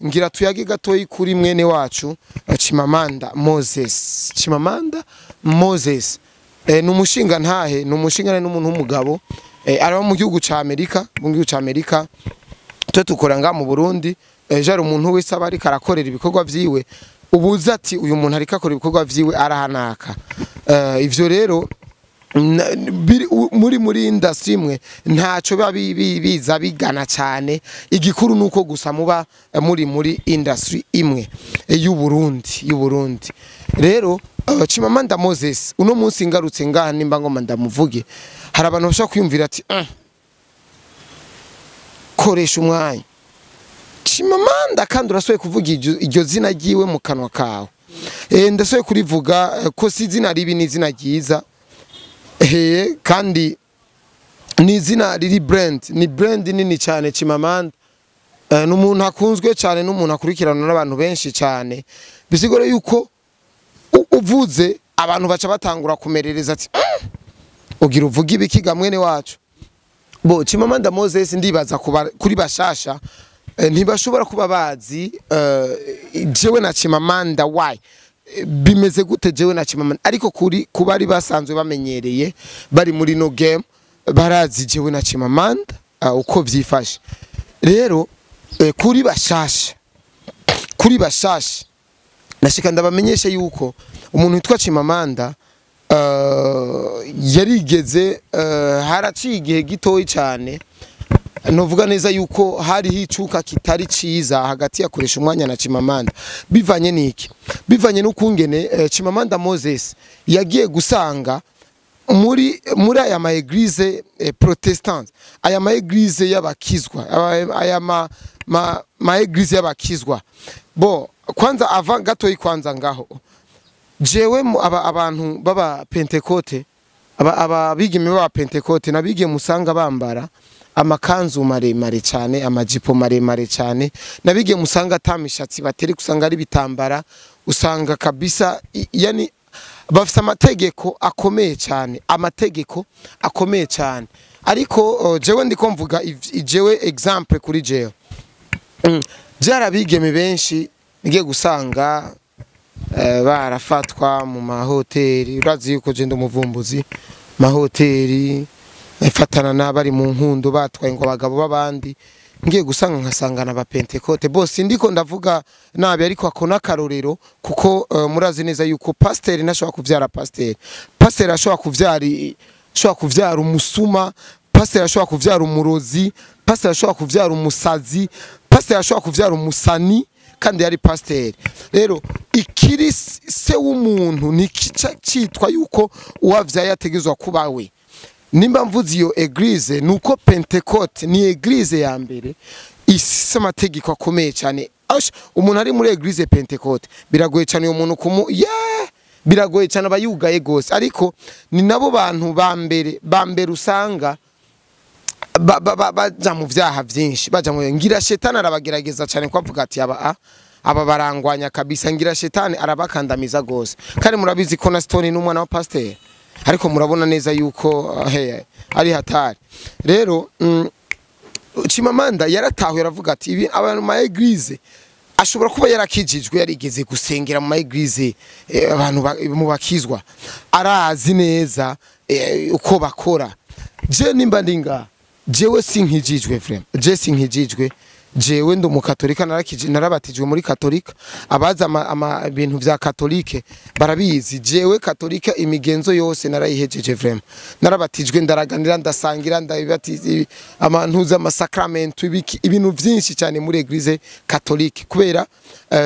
Ngira tuyage gatoyi kuri mwene wacu Chimamanda Moses. Chimamanda Moses ni umushinga ntahe, ni umushinga n'umuntu w'umugabo, araba mu gihugu ca Amerika, mu gihugu ca Amerika. Twe tukora nga mu Burundi. Ejo umuntu wese aba ariko arakorera ibikorwa vyiwe, ubuze ati uyu muntu ariko akora ibikorwa vyiwe arahanaka. Ivyo rero muri industry imwe ntaco biba biza bigana cyane. Igikuru nuko gusa muba muri industry imwe y'u Burundi, y'u Burundi. Rero Chimamanda Moses uno munsi ngarutse ngaha, nimba ngoma ndamuvuge, hari abantu bashobora kwiyumvira ati koresha umwanya Chimamanda kandi urasuye kuvuga iryo zina ryiwe mu kanwa kawe. Ndasuye kurivuga ko si izina ribi, ni izina ryiza, kandi ni izina riri brand, ni brand nini cyane. Chimamanda ni umuntu akunzwe cyane, n'umuntu akurikirana n'abantu benshi cyane. Bisigure yuko uvuze abantu baca batangura kumerereza ati ugira uvuga ibiki ga mwene wacu. Bo Chimamanda Moses ndibaza kuri bashasha ntibashobora kuba bazi jewe na Chimamanda why bimeze gute jewe na Chimamanda, ariko kuri kubari basanzwe bamenyereye bari muri no game barazi jewe na Chimamanda uko vyifashe. Rero kuri bashasha nashika ndabamenyesha yuko umuntu witwa Chimamanda yarigeze haraciye igihe gitoyi cyane, novuga neza yuko hari hicuka kitari ciza hagati ya koresha umwanya na Chimamanda. Bivanye niki? Bivanye n'ukungene Chimamanda Moses yagiye gusanga muri aya ma église protestante, aya ma église y'abakizwa, aya ma église y'abakizwa. Bo kwanza avant gatoyi kwanza ngaho jewe abantu baba Pentecote, aba bigeme baba Pentecote nabige musanga bambara amakanzu maremare cyane, amajipo maremare cyane, nabige musanga tamishatsi bateri kusanga ari bitambara, usanga kabisa yani bafite amategeko akomeye cyane, amategeko akomeye cyane. Ariko jewe ndiko mvuga jewe example kuri jewe jarabigeme benshi ngiye gusanga barafatwa mu mahoteli. Urazi yuko je ndi umuvumbuzi, mahoteli fatana n'abari mu nkundo batwaye ngo abagabo babandi, ngiye gusanga nkasangana ba Pentecote. Bose ndiko ndavuga nabi, ariko akona karorero kuko murazi neza yuko pasteur ntashobora kuvyara pasteur, pasteur ashobora kuvyara umusuma, pasteur ashobora kuvyara umurozi, pasteur ashobora kuvyara umusazi, pasteur ashobora kuvyara umusani kandi yari pasteur. Rero ikiri se w'umuntu nikica citwa yuko uwavyaye ategezwa kuba we. Nimba mvuze iyo église nuko Pentecote ni église ya mbere ifise amategeko akomeye cyane. Umuntu ari muri église Pentecote biragoye cyane uyo muntu kumu biragoye cyane abayugaye gose, ariko ni nabo bantu ba mbere usanga baja mu vyaha vyinshi, baja mu ngira shetani arabagerageza cyane ko avuga ati aba barangwanya kabisa, ngira shetani arabakandamiza gose. Kandi murabizi ko na Stone n'umwana wa pasteur, ariko murabona neza yuko ari hatari. Rero Chimamanda yaratahuye aravuga ati ibi abantu ma église ashobora kuba yarakijijwe, yarigeze gusengera mu ma église abantu mu bakizwa, arazi neza uko bakora. Je nimba ndinga jewe sinkijijwe vraiment, je sinkijijwe, jewe ndi umukatolika, narabatijwe muri katolika, abaza ibintu vya katolike barabizi. Jewe katolika imigenzo yose narayihejeje vraiment, narabatijwe, ndaraganira, ndasangira, ndabibatiza amantuza amasakramento, ibintu vyinshi cyane muri église katolike, kubera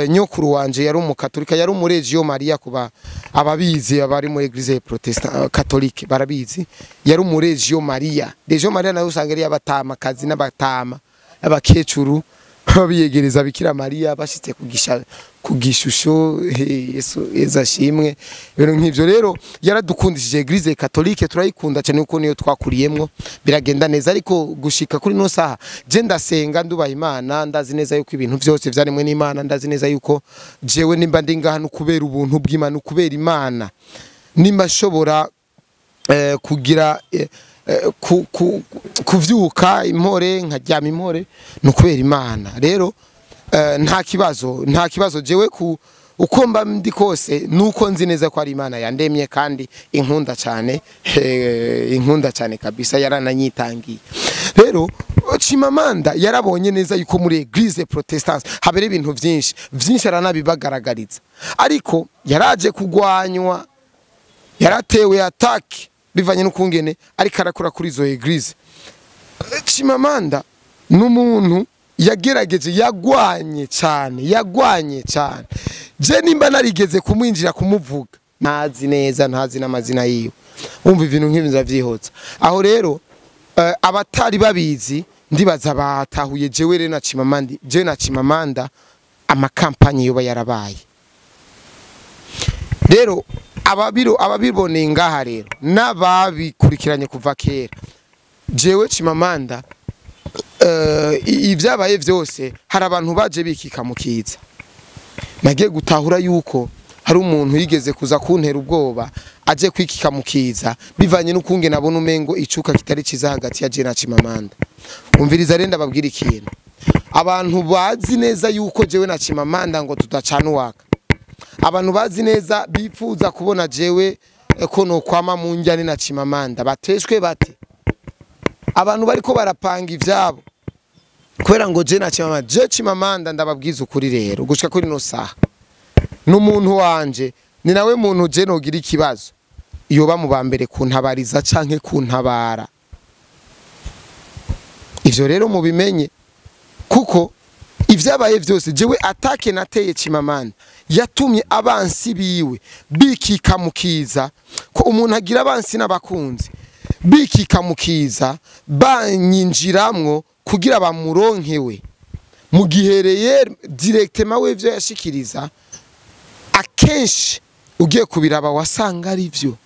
nyokuru wanje yari umukatolika, yari umuregio Maria, kuba ababizi abari muri église protestant katolike barabizi, yari umuregio Maria. Regio Maria nayo usanga ari abatama kazi n'abatama abakecuru biyegereza Bikira Maria bashitse kugishusho Yesu ashimwe, ibintu nk'ivyo. Rero yaradukundishije église catholique, turayikunda cyane kuko niyo twakuriyemwo, biragenda neza. Ariko gushika kuri no saha je ndasenga, ndubaha Imana, ndazi neza yuko ibintu vyose vyaremwe n'Imana, ndazi neza yuko jewe nimba ndi ngaha no kubera ubuntu bw'Imana, no kubera Imana, nimba nshobora kugira kuvyuka impore nkaryama impore no kubera Imana. Rero Nta kibazo, nta kibazo. Jewe ku uko mba ndi kose nuko nzi neza ko ari Imana yandemye kandi inkunda cyane, inkunda cyane kabisa, yarananyitangiye. Rero Chimamanda yarabonye neza yuko muri Eglise Protestante habera ibintu byinshi byinshi, aranabibagaragariza, ariko yaraje kugwanywa, yaratewe attack bivanye n'ukungene ariko arakora kuri izo Eglise. Chimamanda n'umuntu yagerageje, yagwanye cyane, yagwanye cyane. Je nimba narigeze kumwinjira kumuvuga, ntazi neza, ntazi n'amazina yiwe, umva ibintu nk'ibi ndavyihotsa. Aho rero abatari babizi ndibaza batahuye jewe rero na Chimamanda, jewe na Chimamanda amakampanye yoba yarabaye. Rero ababiro ababiboneye ngaha rero n'ababikurikiranye kuva kera, jewe Chimamanda ibyabaye byose hari abantu baje bikika mukiza. Nagiye gutahura yuko hari umuntu yigeze kuza kuntera ubwoba aje kwikika mukiza bivanye n'ukunge nabona umengo icuka kitari ciza hagati ya je na Chimamanda. Umviriza renda babwira ikintu, abantu bazi neza yuko jewe na Chimamanda ngo tudacana uwaka, abantu bazi neza bifuza kubona jewe ko no kwama mu njyane na Chimamanda bateshwe bate. Abantu bariko barapanga ivyabo kubera ngo je na Chimamanda, je Chimamanda ndababwiza ukuri rero gushika kuri no saha n'umuntu wanje ni nawe muntu je nogira ikibazo yoba mu bambere kuntabariza canke kuntabara. Ivyo rero mubimenye, kuko ivyabaye vyose jewe atake nateye Chimamanda yatumye abansi biwe bikika mukiza, ko umuntu agira abansi n'abakunzi bikika mukiza banyinjiramwo kugira bamuronkewe mu gihereye directement we ivyo yashikiriza. Akenshi ugiye kubiraba wasanga ari byo,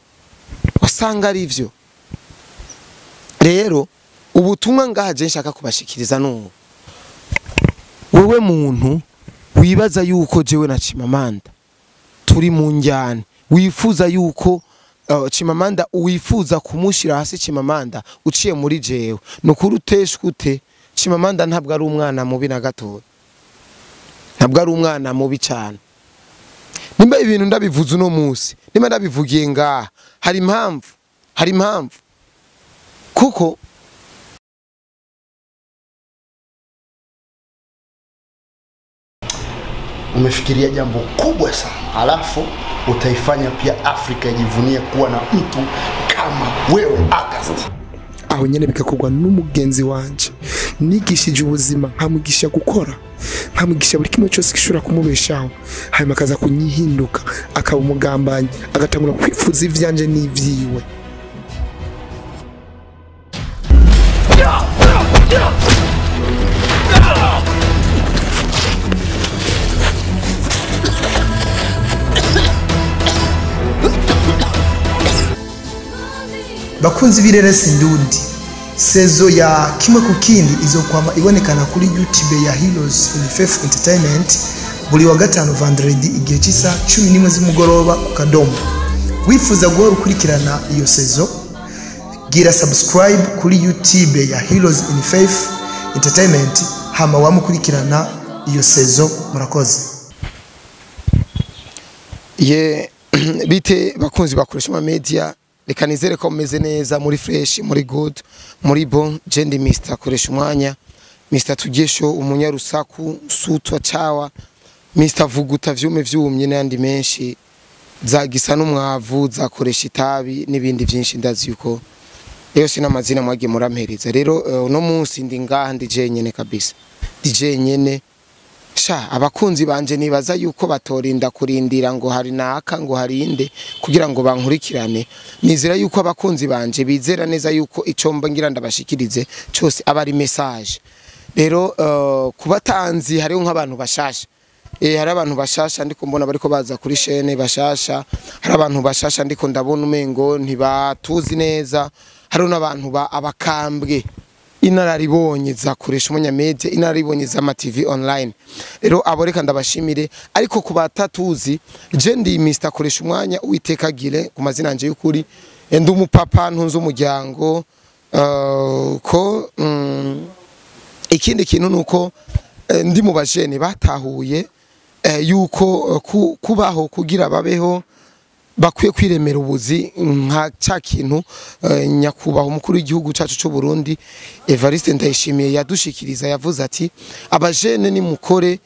wasanga ari byo. Rero ubutumwa ngaje nshaka kubashikiriza n'ubu, wewe muntu wibaza yuko jewe na Chimamanda turi mu njyane, wifuza yuko Chimamanda uwifuza kumushira hasi Chimamanda uciye muri jewe, nukuri uteshwe. Chimamanda ntabwo ari umwana mubi na gatoya, ntabwo ari umwana mubi cyane. Nimba ibintu ndabivuze uno munsi, nimba ndabivugiye ngaha, hari impamvu, hari impamvu, kuko umefikiria jambo kubwa sana, alafu utaifanya pia Afrika ijivunie kuwa na mtu kama wewe August. Aho nyene bikakogwa n'umugenzi wanje nigishije ubuzima, nkamugisha gukora, nkamugisha buri kimwe cyose gishobora kumubeshaho, hanyuma akaza kunyihinduka akaba umugambanyi, agatangura kwifuza ivyanje n'ivyiwe. Bakunzi b'ireresi ndundi, sezo ya kimwe ku kindi izokwama ibonekana kuri YouTube ya Heroes in Faith Entertainment buri wa gatanu vendredi igihe cy'isa 11 z'umugoroba ku kadomo. Wifuza guhora ukurikirana iyo sezo, gira subscribe kuri YouTube ya Heroes in Faith Entertainment hama wamukurikirana iyo sezo. Murakoze. Ye bite bakunzi bakoresha media, reka nizere ko mumeze neza, muri fresh, muri good, muri bon. Je ndi Mr Koresha Umwanya, Mr Tugesho, umunyarusaku, sutwa chawa, Mr Vuguta vyume vyumye n'andi menshi, zagisa n'umwavu, zakoresha itabi n'ibindi byinshi ndazi yuko rero sina amazina mwagiye murampereza. Rero uno munsi ndi ngaha ndi jenyene kabisa, ndi jenyene. Sha abakunzi banje nibaza yuko batorinda kurindira ngo hari naka ngo hari inde kugira ngo bankurikirane. Nizera yuko abakunzi banje bizera neza yuko ico mba ngira ndabashikirize cyose aba ari message. Rero kubatanzi hariho nk'abantu bashasha, hari abantu bashasha ndiko mbona bariko baza kuri chaîne bashasha, hari abantu bashasha ndiko ndabona umengo ntibatuzi neza, hari n'abantu ba abakambwe inararibonye zakoresha umunyamedia, inararibonye za TV online. Rero abo reka ndabashimire, ariko kubatatuzi je ndi Mr Koresha Umwanya Uwitekagire ku mazina yanje y'ukuri, ndi umupapa ntunze umuryango. Ko ikindi kintu nuko ndi mu bajene batahuye yuko kubaho kugira babeho bakwiye kwiremera ubuzi nka ca kintu nyakubahwa umukuru w'igihugu cacu c'u Burundi Evariste Ndayishimiye yadushikiriza. Yavuze ati abajene nimukore,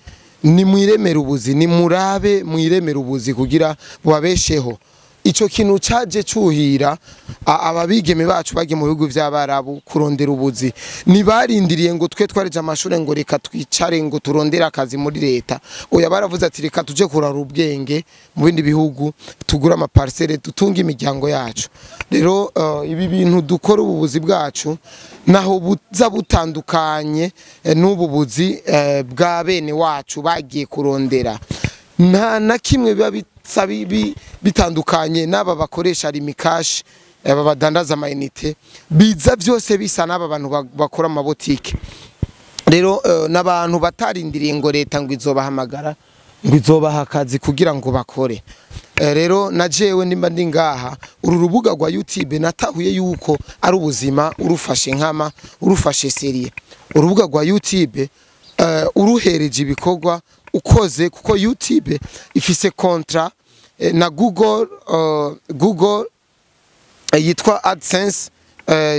nimwiremera ubuzi, nimurabe mwiremera ubuzi kugira bubabesheho. Ico kintu caje cuhira ababigeme bacu bagiye mu bihugu vy'abarabu kurondera ubuzi. Ntibarindiriye ngo twe twareje amashure ngo reka twicare ngo turondere akazi muri leta. Oya, baravuze ati reka tuje kurara ubwenge mu bindi bihugu, tugure amaparcelle, dutunge imiryango yacu. Rero ibi bintu dukora, ubu buzi bwacu naho buza butandukanye n'ubu buzi bwa bene wacu bagiye kurondera, nta na kimwe biba bisa bitandukanye n'aba bakoresha Lumicash, aba badandaza amayinite. Biza byose bisa n'aba bantu bakora amabotike. Rero n'abantu batarindiriye ngo leta ngo izobahamagara, ngo izobaha akazi kugira ngo bakore. Rero na jewe nimba ndi ngaha, uru rubuga rwa YouTube natahuye yuko ari ubuzima urufashe nkama, urufashe sérieux. Urubuga rwa YouTube uruhereje ibikorwa ukoze, kuko YouTube ifise contrat na Google, Google yitwa AdSense,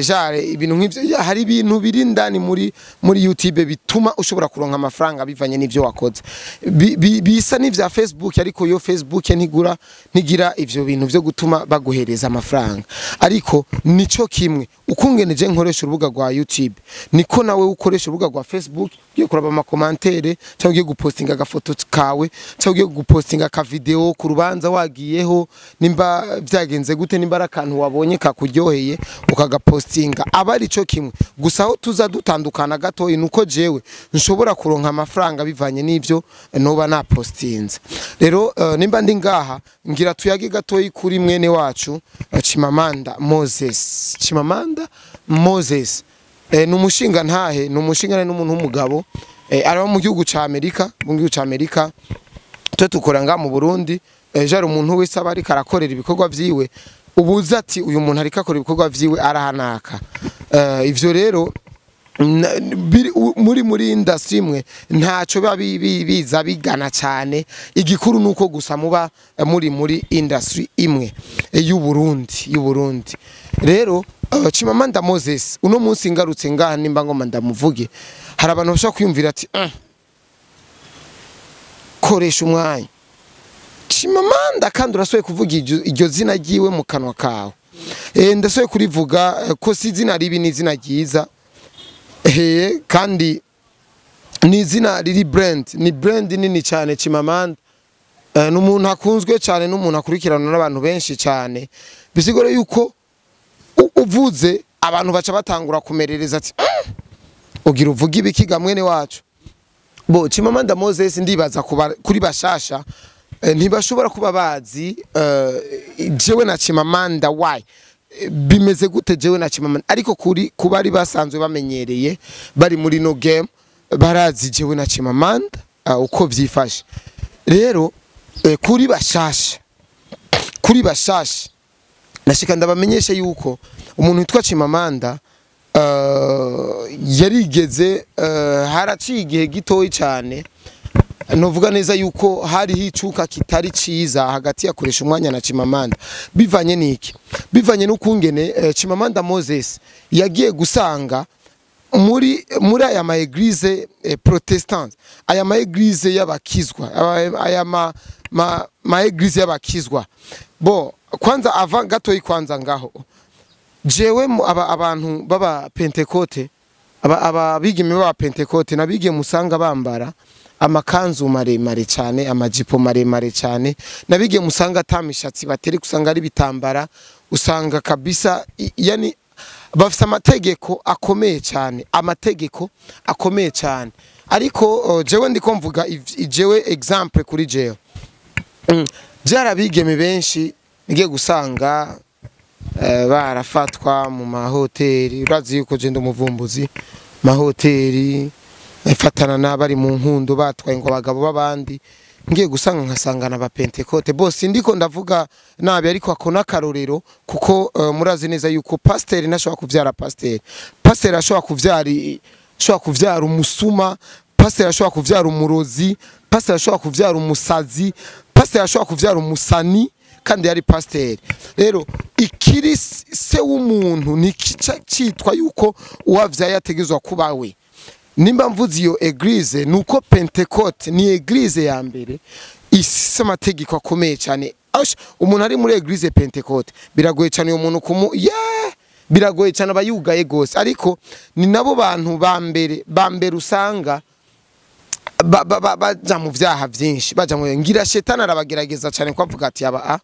jare ibintu nk'ivyo. Hari ibintu biri indani muri YouTube bituma ushobora kuronka amafaranga bivanye n'ivyo wakoze. Bisa n'ivya Facebook, ariko yo Facebook ntigura, ntigira ivyo bintu vyo gutuma baguhereza amafaranga, ariko nico kimwe. Ukungeneje nkoresha urubuga rwa YouTube, niko nawe ukoresha urubuga rwa Facebook ugiye kuraba amacommentaires, cyangwa ugiye gupostinga agafoto kawe, cyangwa ugiye gupostinga akavideo ku rubanza wagiyeho, nimba vyagenze gute, nimba ari akantu wabonye kakuryoheye ukagapostinga, aba ari cyo kimwe. Gusa aho tuza dutandukana gatoyi nuko jewe nshobora kuronka amafaranga bivanye n'ivyo noba napostinze. Rero nimba ndi ngaha, ngira tuyage gatoyi kuri mwene wacu Chimamanda Moses. Chimamanda Moses ni umushinga ntahe, ni umushinga n'umuntu w'umugabo, araba mu gihugu ca Amerika, mu gihugu ca Amerika. Twe tukora nga mu Burundi. Jari umuntu wese aba ariko arakorera ibikorwa vyiwe, ubuze ati uyu muntu ariko akora ibikorwa vyiwe arahanaka. Ivyo rero muri industry imwe ntaco biba biza bigana cyane. Igikuru nuko gusa muba muri industry imwe y'u Burundi, y'u Burundi. Rero Chimamanda Moses, uno munsi ngarutse ngaha nimba ngoma ndamuvuge, hari abantu bashobora kwiyumvira ati koresha umwanya Chimamanda kandi urasuye kuvuga iryo zina ryiwe mu kanwa kawe." Ndasuye kurivuga ko si izina ribi, ni izina ryiza. Kandi ni izina riri brand, ni brand nini cyane. Chimamanda ni umuntu akunzwe cyane, n'umuntu akurikiranwa n'abantu benshi cyane. Bisigura yuko uvuze abantu baca batangura kumerereza ati ugira uvuge ibiki ga mwene wacu?" Bo Chimamanda Moses, ndibaza kuri bashasha ntibashobora kuba bazi jewe na Chimamanda why bimeze gute jewe na Chimamanda, ariko kuri kubari basanzwe bamenyereye bari muri no game barazi jewe na Chimamanda uko vyifashe. Rero kuri bashasha nashika ndabamenyeshe yuko umuntu witwa Chimamanda yarigeze haraciye igihe gitoyi cyane, novuga neza yuko hariho icuka kitari ciza hagati ya Koresha Umwanya na Chimamanda. Bivanye niki? Bivanye n'ukungene Chimamanda Moses yagiye gusanga muri aya ma église protestante, aya ma église y'abakizwa, aya ma église y'abakizwa. Bo kwanza ava gatoyi, kwanza ngaho jewe abantu baba Pentecote, aba bigeme baba Pentecote nabige musanga bambara amakanzu maremare cyane, amajipo maremare cyane, nabige musanga atamishatsi bateri, usanga ari bitambara, usanga kabisa yani bafite amategeko akomeye cyane, amategeko akomeye cyane. Ariko jewe ndiko mvuga jewe exemple kuri jewe. Byarabigeme benshi ngiye gusanga barafatwa mu mahoteli. Urazi yuko je ndi umuvumbuzi, mahoteli fatana n'abari mu nkundo batwaye ngo abagabo b'abandi. Ngiye gusanga nkasangana aba Pentecote bose. Ndiko ndavuga nabi, ariko ako n'akarorero, kuko murazi neza yuko pasiteri ntashobora kuvyara pasiteri, pasiteri ashobora kuvyara umusuma. Pasiteri ashobora kuvyara umurozi, pasiteri ashobora kuvyara umusazi, pasiteri ashobora kuvyara umusani kandi yari pasiteri. Rero ikiri se w'umuntu ni kica citwa yuko uwavyaye ategezwa kuba we. Nimba mvuze iyo église, nuko Pentecote ni église ya mbere ifise amategeko akomeye cyane. Umuntu ari muri église Pentecote biragoye cyane uyo muntu kumu yeah! Biragoye cyane, abayugaye gose. Ariko ni nabo bantu ba mbere usanga baja mu vyaha vyinshi, baja mu ngira shetani arabagerageza cyane ko avuga ati aba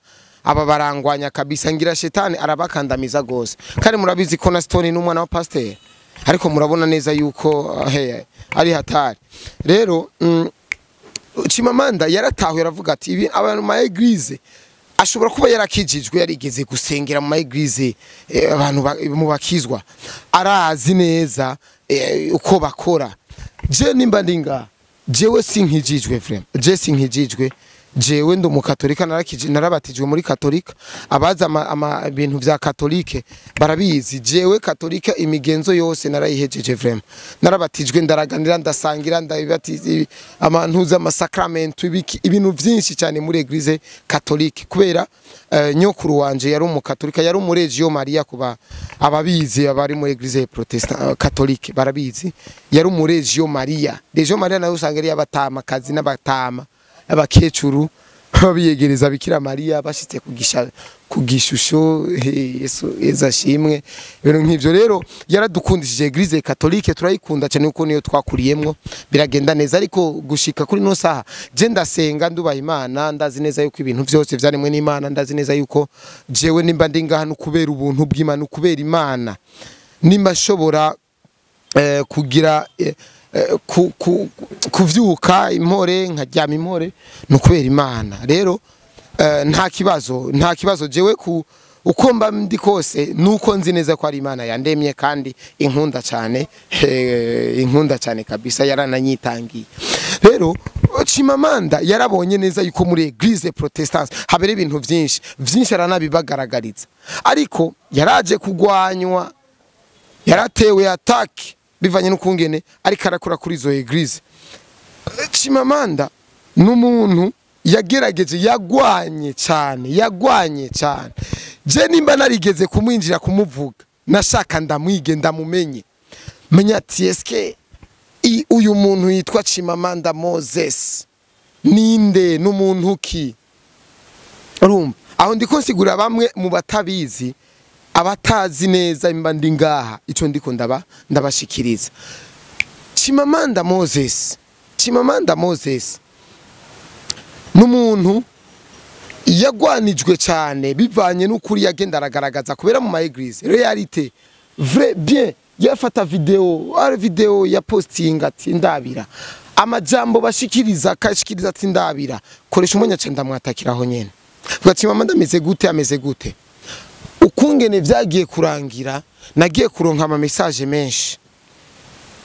barangwanya kabisa, ngira shetani arabakandamiza gose. Kandi murabizi ko na Stone n'umwana wa pasteur, ariko murabona neza yuko ari hatari. Rero Chimamanda yaratahuye aravuga ati ibi abantu ma église ashobora kuba yarakijijwe, yarigeze gusengera mu ma église, abantu mu bakizwa arazi neza uko bakora. Je nimba ndinga jewe sinkijijwe vraiment, je sinkijijwe, jewe ndi umukatolika, narabatijwe muri katolika. Abaza ibintu vya katolike barabizi, jewe katolika imigenzo yose narayihejeje vraiment, narabatijwe, ndaraganira, ndasangira, ndabibatiza amantuza, amasakramento, ibintu vyinshi cyane muri église katolike, kubera nyokuru wanje yari umukatolika, yari umuregio Maria. Kuba ababizi abari muri église protestant katolike barabizi, yari umuregio Maria. Legio Maria nayo usanga ari abatama kazi n'abatama abakecuru biyegereza Bikira Maria, bashitse kugisha kugishusho Yesu ashimwe, ibintu nk'ivyo. Rero yaradukundishije église catholique, turayikunda cyane kuko niyo twakuriyemwo, biragenda neza. Ariko gushika kuri no saha je ndasenga, ndubaha Imana, ndazi neza yuko ibintu vyose vyaremwe n'Imana, ndazi neza yuko jewe nimba ndi ngaha no kubera ubuntu bw'Imana, kubera Imana, nimba nshobora kugira kuvyuka impore nkaryama impore no kubera Imana. Rero nta kibazo, nta kibazo jewe ku uko mba ndi kose nuko nzi neza ko ari Imana yandemye kandi inkunda cyane, inkunda cyane kabisa, yarananyitangiye. Rero Chimamanda yarabonye neza yuko muri église protestante habera ibintu vyinshi vyinshi, aranabibagaragariza, ariko yaraje kugwanywa, yaratewe attaque bivanye n'ukungene ariko arakora kuri izo église. Chimamanda n'umuntu yagerageje, yagwanye cyane, yagwanye cyane. Je nimba narigeze kumwinjira kumuvuga, nashaka ndamwige, ndamumenye, menya ati eske uyu muntu yitwa Chimamanda Moses ninde, n'umuntu ki? Urumva aho ndiko nsigura bamwe mu batabizi, abatazi neza imba ndi ngaha ico ndiko ndabashikiriza. Chimamanda Moses, Chimamanda Moses n'umuntu yagwanijwe cyane bivanye n'ukuri yagenda aragaragaza kubera mu ma église réalité vrai bien. Yafata video, ari video ya posting ati ndabira amajambo bashikiriza, akashikiriza ati ndabira koresha umwanya cyane ndamwatakiraho nyene. Vuga Chimamanda ameze gute, ameze gute? Ukungene vyagiye kurangira, nagiye kuronka ama message menshi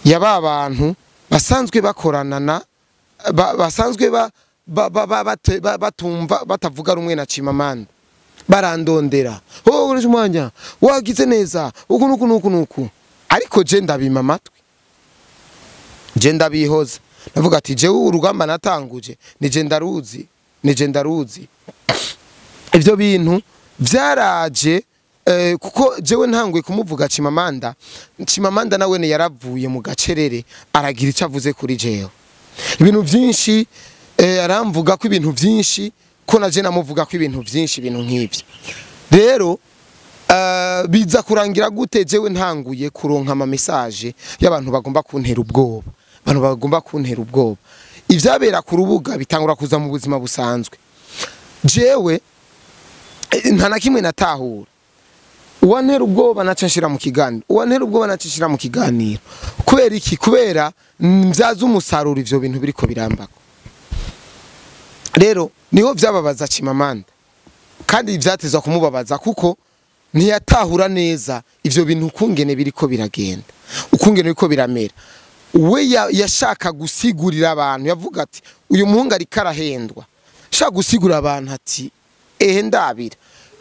yaba bantu basanzwe bakorana na basanzwe batumva batavuga rumwe na Chimamanda, barandondera, oh ukoresha umwanya wagize neza uku nuku nuku nuku. Ariko je ndabima amatwi, je ndabihoza, ndavuga ati jewe urugamba natanguje nije ndaruzi, nije ndaruzi. Ivyo bintu vyaraje kuko jewe ntanguye kumuvuga Chimamanda, Chimamanda nawe ne yaravuye mu gacerere aragira icyo avuze kuri jewe, ibintu vyinshi aramvuga ko ibintu vyinshi, ko naje namuvuga ko ibintu vyinshi, ibintu nk'ivyo. Rero biza kurangira gute? Jewe ntanguye kuronka ama message y'abantu bagomba kuntera ubwoba, abantu bagomba kuntera ubwoba. Ivyabera ku rubuga bitangura kuza mu buzima busanzwe. Jewe nta na kimwe natahura. Uwantera ubwoba naca nshira mu kiganiro, uwantera ubwoba naca nshira mu kiganiro. Kubera iki? Kubera mbyaza umusaruro ivyo bintu biriko birambako. Rero niho vyababaza Chimamanda, kandi vyatezwa kumubabaza kuko ntiyatahura neza ivyo bintu ukungene biriko biragenda, ukungene biriko biramera. We yashaka gusigurira abantu, yavuga ati uyu muhungu ariko arahendwa, shaka gusigurira abantu ati ehe ndabira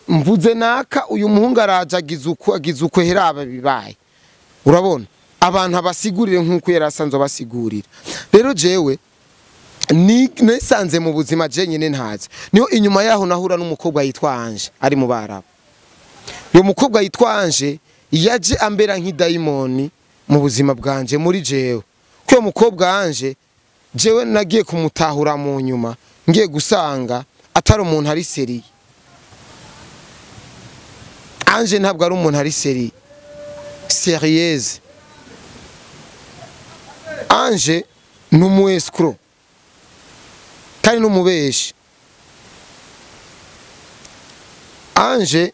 mvuze naka uyu muhungu araje agize uku agize uku heraba bibaye. Urabona abantu abasigurire nkuko yarasanzwe abasigurira. Rero jewe nisanze mu buzima je nyine ntazi. Niho inyuma yaho nahura n'umukobwa yitwa Ange ari mu Barabu. Uyo mukobwa yitwa Ange yaje ambera nk'idayimoni mu buzima bwanje muri jewe. Kuyo mukobwa Ange jewe nagiye kumutahura mu nyuma, ngiye gusanga atari umuntu ari sérieux. Ange ntabwo ari umuntu ari sérieux. Sérieuse. Ange n'umu escroc. Kandi n'umubeshi. Ange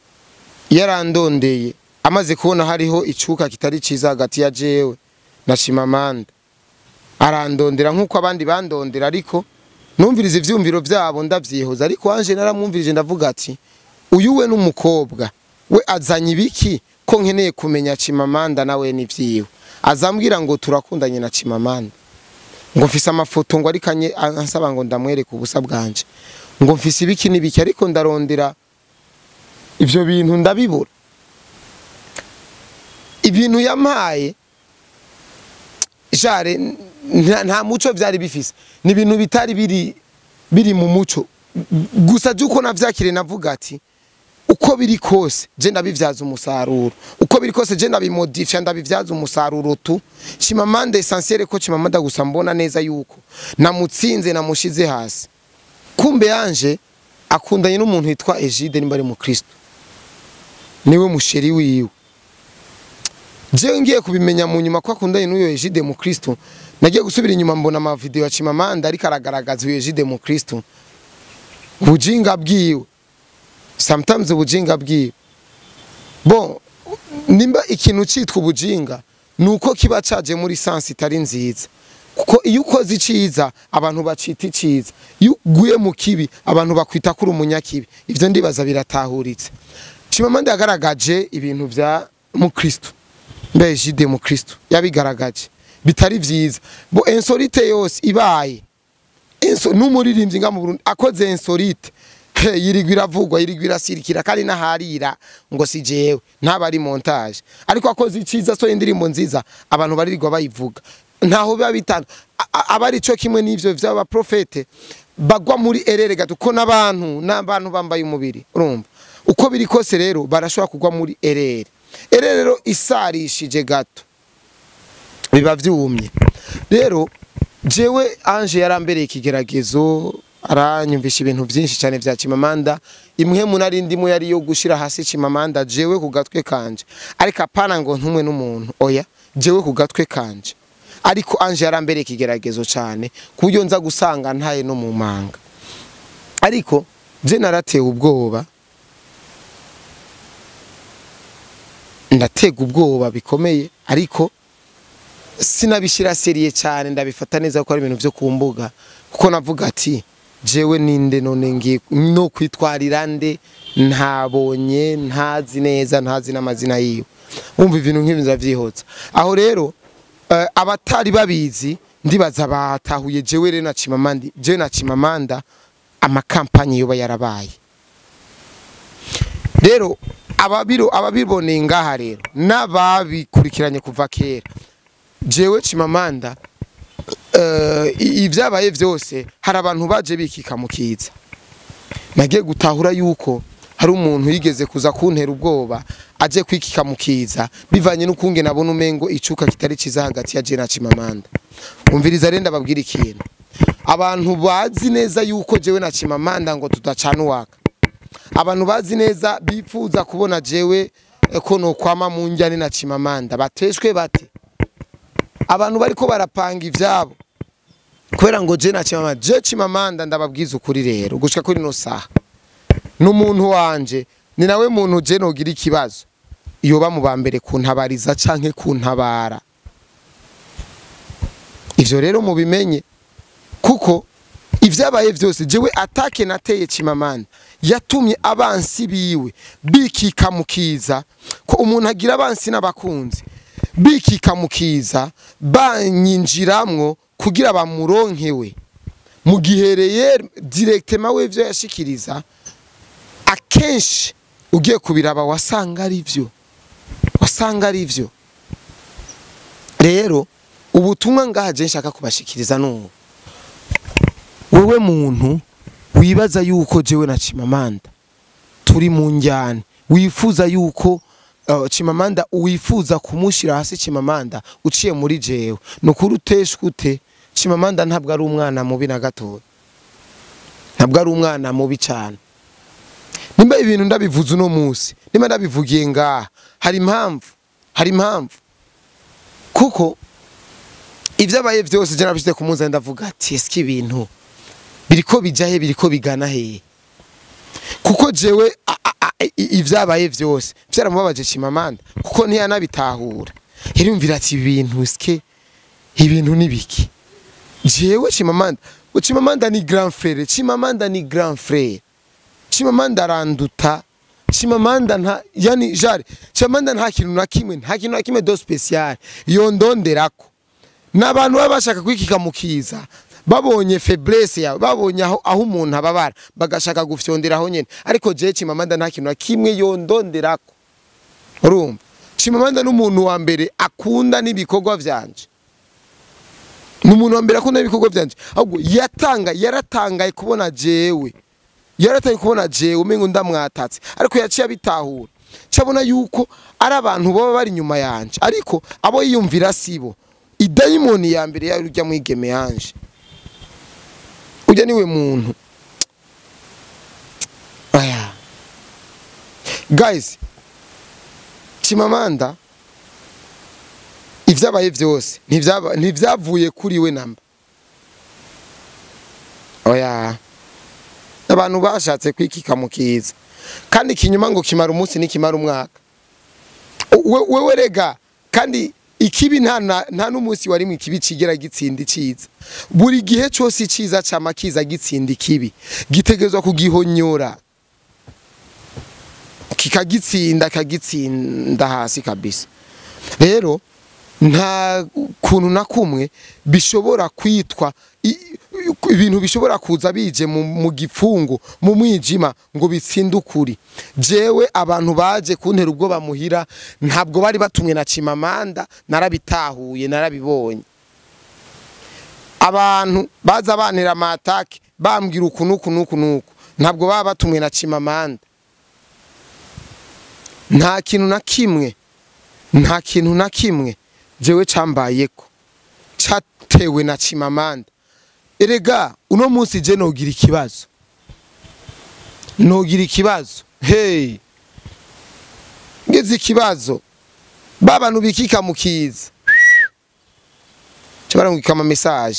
yarandondeye amaze kubona hariho icuka kitari ciza hagati ya jewe na Chimamanda, arandondera nkuko abandi bandondera, ariko numviriza ivyumviro vyabo ndavyihoza. Ariko Ange naramwumvirije ndavuga ati uyu we n'umukobwa we azanye ibiki ko nkeneye kumenya Chimamanda nawe n'ivyiwe. Azambwira ngo turakundanye na Chimamanda, ngo mfise amafoto ngo arikanye ansaba ngo ndamwereke ubusa bwanje, ngo mfise ibiki n'ibiki, ariko ndarondera ivyo bintu ndabibura. Ibintu yampaye jare nta muco vyari bifise, ni ibintu bitari biri mu muco. Gusa juko navyakire navuga ati uko biri kose je ndabivyaza umusaruro, uko biri kose je ndabimodifya ndabivyaza umusaruro tu. Chimamanda essentiel ko Chimamanda gusa mbona neza yuko namutsinze namushize hasi. Kumbe Ange akundanye n'umuntu witwa Egide nimba ari mu Kristo, niwe musheri wiwe. Je ngiye kubimenya mu nyuma ko akundanye n'uyo Egide mu Kristo. Nagiye gusubira inyuma mbona ama video ya Chimamanda ariko aragaragaza uyo Egide mu Kristo, bujinga bwiwe, sometimes ubujinga bwiwe. Bon, nimba ikintu citwa ubujinga nuko kiba caje muri sense itari nziza, kuko iyo ukoze iciza abantu bacita iciza, iyo uguye mu kibi abantu bakwita kuri umunyakibi. Ivyo ndibaza biratahuritse. Chimamanda yagaragaje ibintu vya mu Kristo, mbe Egide mu Kristo yabigaragaje bitari vyiza. Bo insolite yose ibaye n'umuririmbyi nga mu Burundi akoze insolite yirigwa iravugwa, yirigwa irasirikira, kandi naharira ngo si jewe ntaba ari montage. Ariko akoze iciza so indirimbo nziza abantu baririgwa bayivuga, ntaho biba bitana aba ari cyo kimwe n'ivyo vy'aba profete bagwa muri erere gato, ko n'abantu bambaye umubiri. Urumva uko biri kose rero barashobora kugwa muri erere. Erere rero isarishije gato biba vyumye. Rero jewe Ange yarambereye ikigeragezo, aranyumvisha ibintu byinshi cyane vya Chimamanda. Imwe mu nari ndimo yari yo gushira hasi Chimamanda jewe ku gatwe kanje, ariko apana ngo ntumwe n'umuntu, oya jewe ku gatwe kanje. Ariko Ange yarambereye ikigeragezo cyane kuburyo nza gusanga ntaye no mu manga. Ariko je naratewe ubwoba, ndatega ubwoba bikomeye, ariko sinabishira seriye cyane, ndabifata neza ko ari ibintu vyo kumbuga, kuko navuga ati jewe ninde none ngiye no kwitwarira nde ntabonye, ntazi neza, ntazi n'amazina yiwe. Umva ibintu nk'ibi ndavyihotsa. Aho rero abatari babizi ndibaza batahuye jewe rero na Chimamanda, jewe na Chimamanda amakampanye yoba yarabaye. Rero ababiboneye ngaha rero n'ababikurikiranye kuva kera, jewe Chimamanda ibyabaye vyose hari abantu baje bikika mukiza. Nagiye gutahura yuko hari umuntu yigeze kuza kuntera ubwoba aje kwikika mukiza bivanye n'ukunge nabona umengo icuka kitari ciza hagati ya je na Chimamanda. Umviriza renda babwira ikintu, abantu bazi neza yuko jewe na Chimamanda ngo tudacana uwaka, abantu bazi neza bifuza kubona jewe ko no kwama mu njyane na Chimamanda bateshwe bate. Abantu bariko barapanga ivyabo kubera ngo je na Chimamanda, je Chimamanda ndababwiza ukuri rero gushika kuri no saha n'umuntu wanje ni nawe muntu je nogira ikibazo yoba mu bambere kuntabariza canke kuntabara. Ivyo rero mubimenye, kuko ivyabaye vyose jewe atake nateye Chimamanda yatumye abansi biwe bikika mukiza, ko umuntu agira abansi n'abakunzi bikika mukiza banyinjiramwo kugira bamuronkewe mu gihereye directement we ivyo yashikiriza. Akenshi ugiye kubiraba wasanga ari ivyo, wasanga ari ivyo. Rero ubutumwa ngaha je nshaka kubashikiriza n'ubu: wewe muntu wibaza yuko jewe na Chimamanda turi mu njyane, wifuza yuko Chimamanda, wifuza kumushira hasi Chimamanda uciye muri jewe, nukuri uteshwe ute. Chimamanda ntabwo ari umwana mubi na gatoya, ntabwo ari umwana mubi cyane. Nimba ibintu ndabivuze uno munsi, nimba ndabivugiye ngaha, hari impamvu, hari impamvu, kuko ibyabaye byose je nabishyize ku munzani, ndavuga ati eske ibintu biriko bija he, biriko bigana he? Kuko jewe ibyabaye byose byaramubabaje Chimamanda, kuko ntiyanabitahura, yariyumvira ati ibintu eske ibintu nibiki? Jewe Chimamanda, Chimamanda ni grand frère, Chimamanda ni grand frère, Chimamanda aranduta. Chimamanda nta, yani jare Chimamanda nta kintu na kimwe, nta kintu na kimwe de spécial yondonderako. N'abantu baba bashaka kwikika mukiza, babonye faiblesse yawe, babonye aho umuntu ababara, bagashaka gufyonderaho nyene. Ariko jewe Chimamanda nta kintu na kimwe yondonderako. Urumva, Chimamanda n'umuntu wa mbere akunda n'ibikorwa vyanje, n'umuntu wa mbere akunda ibikorwa vyanje. Ahubwo yatanga, yaratangaye kubona jewe, yarataye kubona jewe umengo ndamwatatse, ariko yaciye abitahura, cabona yuko ari abantu baba bari inyuma yanje, ariko abo yiyumvira sibo. Idayimoni ya mbere yari urya mwigeme yanje, urya niwe muntu. Aya guys, Chimamanda ivyabaye vyose ntivyavuye kuri we namba. Oya, abantu bashatse kwikika mukiza, kandi ikinyuma ngo kimara umunsi nikimara umwaka. Wewe rega, kandi ikibi nta n'umunsi wari mu ikibi kigera gitsinda iciza. Buri gihe cyose iciza cama kiza gitsinda ikibi, gitegezwa kugihonyora kikagitsinda, kagitsinda hasi kabisa. Rero nta kuntu na kumwe bishobora kwitwa ibintu bishobora kuza bije mu gipfungu, mu mwijima, ngo bitsinde ukuri. Jewe abantu baje kuntera ubwo bamuhira ntabwo bari batumwe na Chimamanda, narabitahuye, narabibonye. Abantu baza bantera amatake bambwira uku nuku nuku nuku, ntabwo baba batumwe na Chimamanda. Nta kintu na kimwe, nta kintu na kimwe jewe cambayeko catewe na Chimamanda. Erega uno munsi je nogira ikibazo, nogira ikibazo, hey, ngeze ikibazo, baba nubikika mukiza cyabarangika ama message.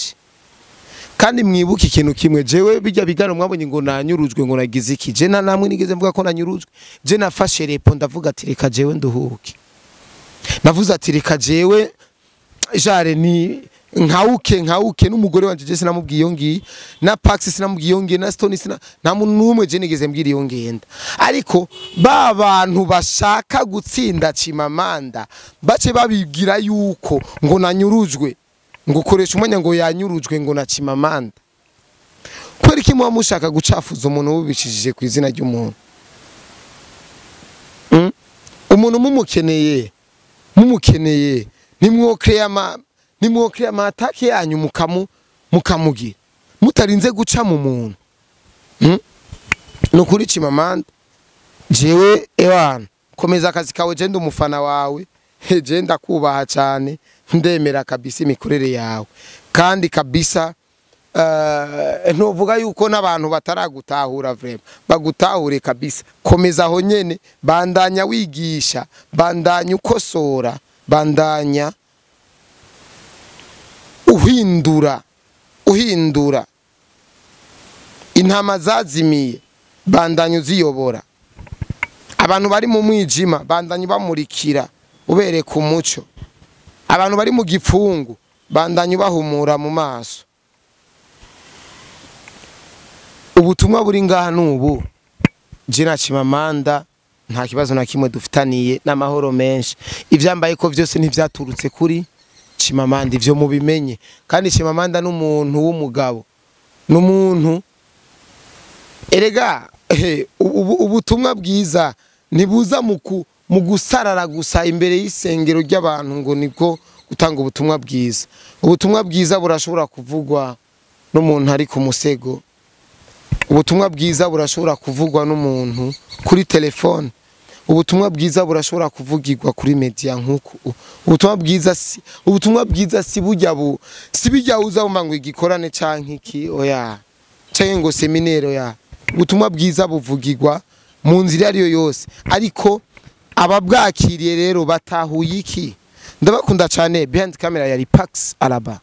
Kandi mwibuke ikintu kimwe, jewe bijya bigano mwabonye ngo nanyurujwe, ngo nagize iki, je na namwe nigeze mvuga ko nanyurujwe. Je nafashe repo ndavuga ati reka jewe nduhuke, navuze ati reka jewe jare ni nkauke nkauke n'umugore wanje, je sinamubwiye iyo ngiye, na Pax sinamubwiye iyo ngiye, na Stone sina, nta muntu n'umwe je nigeze mbwira iyo ngenda. Ariko ba bantu bashaka gutsinda Chimamanda bace babibwira yuko ngo nanyurujwe, ngo ukoresha umwanya ngo yanyurujwe ngo na Chimamanda. Kweri ki muba mushaka gucafuza umuntu wubicishije ku izina ry'umuntu? Umuntu mumukeneye, mumukeneye, nimwokreya amatake yanyu mukamugira mutarinze guca mu muntu. Nukuri Chimamanda, jewe ewana komeza akazi kawe, je ndi umufana wawe, je ndakubaha cyane, ndemera kabisa imikorere yawe, kandi kabisa ntuvuga yuko n'abantu bataragutahura vraiment, bagutahure kabisa. Komeza aho nyene, bandanya wigisha, bandanya ukosora, bandanya uhindura, uhindura intama zazimiye, bandanya uziyobora. Abantu bari mu mwijima bandanya bamurikira, ubereka umuco. Abantu bari mu gipfungu bandanya bahumura mu maso. Ubutumwa buri ngaha nubu, je na Chimamanda nta kibazo na kimwe dufitaniye, n'amahoro menshi. Ivyambaye ko vyose ntivyaturutse kuri Chimamanda, ivyo mubimenye. Kandi Chimamanda n'umuntu w'umugabo, n'umuntu erega ubutumwa bwiza ntibuza mu gusarara gusa imbere y'isengero ry'abantu ngo niko Gutanga ubutumwa bwiza, ubutumwa bwiza burashobora kuvugwa n'umuntu ari ku musego, ubutumwa bwiza burashobora kuvugwa n'umuntu kuri telefone, ubutumwa bwiza burashobora kuvugirwa kuri media nk'uku. Ubutumwa bwiza si ubutumwa bwiza si burya bu si bijya uza wumva ngo igikorane canke iki, oya, canke ngo séminaire, oya. Ubutumwa bwiza buvugirwa mu nzira ariyo yose, ariko ababwakiriye rero batahuye iki? Ndabakunda cyane. Behind camera yari Pax Alaba.